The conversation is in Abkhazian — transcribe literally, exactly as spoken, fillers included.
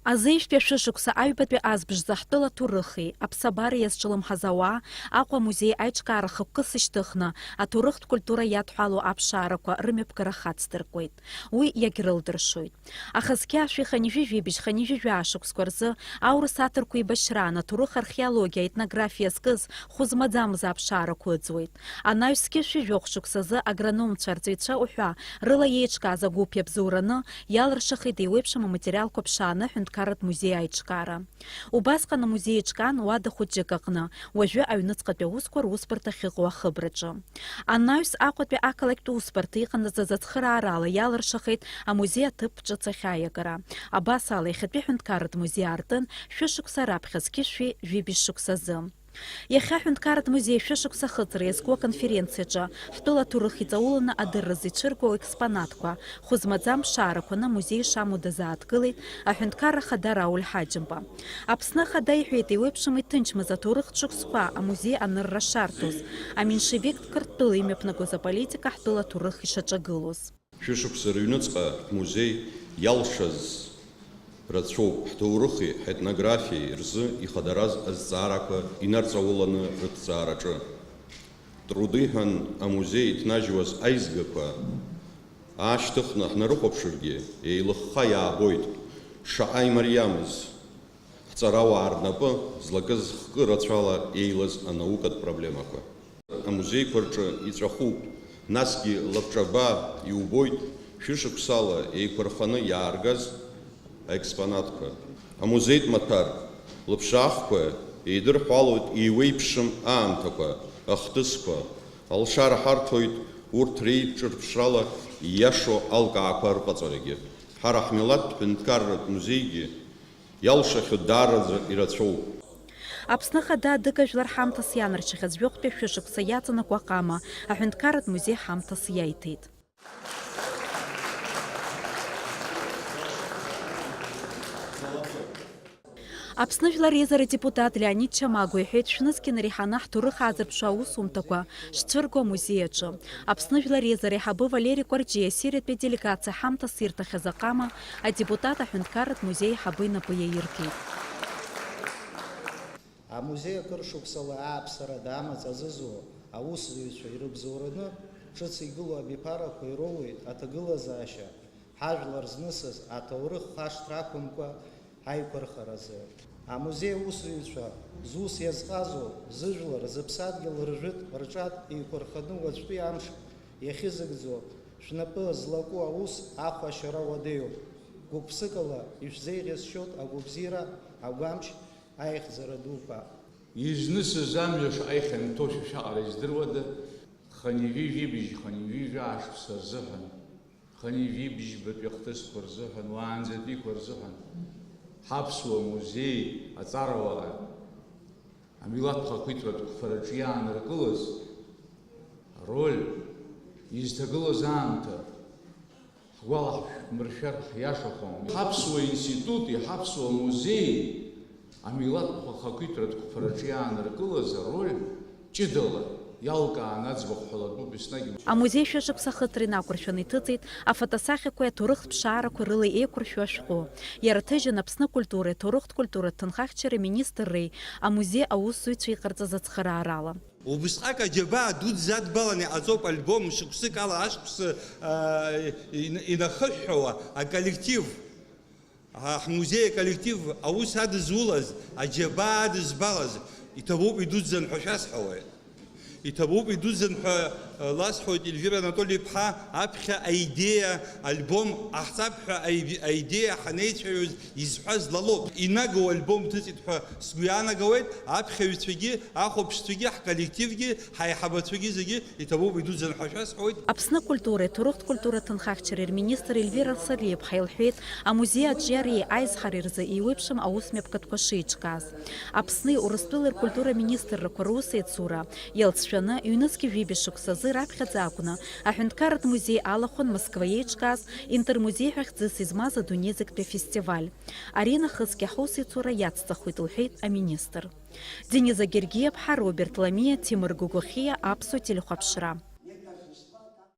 Азеижәтәи ашәышықәса аҩбатәи азбжазы ҳтәыла аҭоурыхи аԥсабареи иазҿлымҳаз ауаа Аҟәа амузеи аиҿкаара хықәкыс ишьҭыхны, аҭоурыхтә культура иадҳәалоу аԥшаарақәа рымҩаԥгара хацдыркуеит. Уи иагьрылдыршоит. Аха зқьи ашәи хынҩажәи жәибжь, хынҩажәи жәаа шықәсқәа рзы аурыс аҭырқәа еибашьраан аҭоурых, археологиа, аетнографиа зкыз хәы змаӡамыз аԥшаарақәа ыӡуеит. Анаҩс зқьи жәшәи жәохә шықәсазы агрономцәа, арҵаҩцәа уҳәа рыла иеиҿкааз агәыԥ иабзоураны, иалыршахеит еиуеиԥшым аматериалқәа ԥшааны аҳәынҭқарратә музеи аиҿкаара. Убасҟан амузеи еиҿкаан уада хәыҷык аҟны, уажәы аҩныҵҟатәи аусқәа русбарҭа ахьыҟоу ахыбраҿы. Анаҩс Аҟәатәи ақалақьтә усбарҭа иҟанаҵаз ацхыраарала иалыршахеит амузеи аҭыԥ ҿыц ахьаиагара. Абас ала, иахьатәи аҳәынҭқарратә музеи аартын шәышықәса раԥхьа зқьи жәшәи жәибжь шықәсазы. Иахьа аҳәынҭқарратә музеи шәышықәса ахыҵра иазку аконференциаҿы ҳтәыла аҭоурых иҵауланы адырразы ицәыргоу аекспонатқәа, хәы змаӡам ԥшаарақәаны амузеи шамоу дазааҭгылеит аҳәынҭқарра ахада Рауль Ҳаџьымба. Аԥсны Ахада иҳәеит, еиуеиԥшым иҭынчмыз аҭоурыхтә шықәсқәа амузеи анырра шарҭоз, аменшевиктә Қырҭтәыла имҩаԥнагоз аполитика ҳтәыла аҭоурых ишаҿагылоз. Шәышықәса рыҩныҵҟа ҳмузеи иалшаз рацәоуп, ҳҭоурыхи ҳетнографиеи рзы ихадараз азҵаарақәа инарҵауланы рыҭҵаараҿы. Труды ҳәан амузеи иҭнажьуаз аизгақәа аашьҭыхны ҳнарыхәаԥшыргьы, еилыхха иаабоит, шаҟа имариамыз ҳҵарауаа рнапы злакыз хкы рацәала еилаз анаукатә проблемақәа. Амузеиқәа рҿы иҵәахуп, насгьы лабҿаба иубоит шәышықәсала еиқәырханы иааргаз аекспонатқәа. Амузеитә маҭәар лыԥшаахқәа еидырҳәалоит еиуеиԥшым аамҭақәа, ахҭысқәа, алшара ҳарҭоит урҭ реиҿырԥшрала ииашоу алкаақәа рыҟаҵарагьы. Ҳара ҳмилаҭтә ҳәынҭқарратә музеигьы иалшахьоу даараӡа ирацәоуп. Аԥсны Ахада адыга жәлар ҳамҭас ианарчахьаз жәохәтәи шәышықәса иаҵанакуа аҟама аҳәынҭқарратә музеи ҳамҭас иаиҭеит. Аԥсны Жәлар Реизара адепутат Леонид Чамагәа иҳәеит, шәнызқь инареиҳаны ҳҭоурых аазырԥшуа аусумҭақәа шцәырго амузеи аҿы. Аԥсны Жәлар Реизара аиҳабы Валери Кәарҷиа Сириатәи аделегациа ҳамҭас ирҭахьаз аҟама адепутат аҳәынҭқарратә музеи аиҳабы инапы иаиркит. Амузеи акыр шықәсала ааԥсарада амаҵ азызуа аусзуҩцәа ирыбзоураны ҿыц игылоу абиԥарақәа ироуеит аҭагылазаашьа, ҳажәлар знысыз аҭоурых хашҭра ақәымкәа ҳаиқәырхаразы. Амузеи аусзуҩцәа зус иазҟазоу, зыжәлар, зыԥсадгьыл ржәытә, рҿатә еиқәырханы уаҵәтәи амш иахьызыгӡо шәнапы злаку аус ахәашьара уадаҩуп. Гәык-ԥсыкала ишәзеиӷьасшьоит агәабзиара, агәамч, аихьӡара дуқәа. Изнысыз амҩа шаҟа ихьанҭоу шәаҟара издыруада? Хынҩажәи жәибжь, хынҩажәи жәаа шықәса рзыҳәан, хынҩажәи бжьбатәи ахҭысқәа рзыҳәан, уаанӡатәиқәа рзыҳәан ҳаԥсуа музеи аҵарауаа амилаҭ хақәиҭратә қәԥараҿы иааныркылаз ароль, изҭагылаз аамҭа, ҳгәалаҳмыршәар ҳиашахом. Ҳаԥсуа институти ҳаԥсуа музеии амилаҭ хақәиҭратә қәԥараҿы иааныркылаз ароль ҷыдала иалкааны аӡбахә ҳәа латәуп еснагь. Амузеи шәышықәса ахыҵра инақәыршәаны иҭыҵит афотосахьақәеи аҭоурыхтә ԥшаарақәеи рыла еиқәыршәу ашәҟәы. Иара ҭыжьын Аԥсны акультуреи аҭоурыхтә культуратә ҭынхахьчареи аминистрреи амузеи аусзуҩцәеи иҟарҵаз ацхыраарала. Убысҟак аџьабаа дуӡӡа адбалан иҟаҵоуп альбом шықәсык ала ашықәс, а, ин-, инахыҳәҳәауа аколлектив, а, ҳмузеи аколлектив аус адызулаз, аџьабаа адызбалаз, иҭабуп идуӡӡан ҳәа шәасҳәауеит. Иҭабуп идуӡӡан ҳәа, а, ласҳәоит, Ельвира Анатоли-иԥҳа, аԥхьа аидеиа, альбом ҟаҳҵап ҳәа аиби-, аидеиа ҳанеицәажәоз изҳәаз лалоуп. Инагоу альбом ҭыҵит ҳәа сгәы иаанагауеит, аԥхьаҩцәагьы, ахәаԥшцәагьы, ҳколлективгьы, ҳаиҳабацәагьы зегьы иҭабуп идуӡӡан ҳәа шәасҳәоит. Аԥсны акультуреи аҭоурыхтә культура ҭынхахьчареи рминистр Ельвира Сарлиаԥҳа илҳәеит, амузеи аҿиареи аизҳареи рзы еиуеиԥшым аусмҩаԥгатәқәа шеиҿкааз. Аԥсни Урыстәылеи ркультура министррақәа русеицура иалҵшәаны, ҩнызқь жәибжь шықәсазы раԥхьаӡа акәны аҳәынҭқарратә музеи алахәын Москва еиҿкааз Интермузеи ҳәа хьӡыс измаз адунеи зегьтәи афестиваль. Ари нахысгьы ҳусеицура иацҵахоит, лҳәеит аминистр. Дениза Гергиаԥҳа, Роберт Ламиа, Ҭемыр Гогохиа, Аԥсуа телехәаԥшра.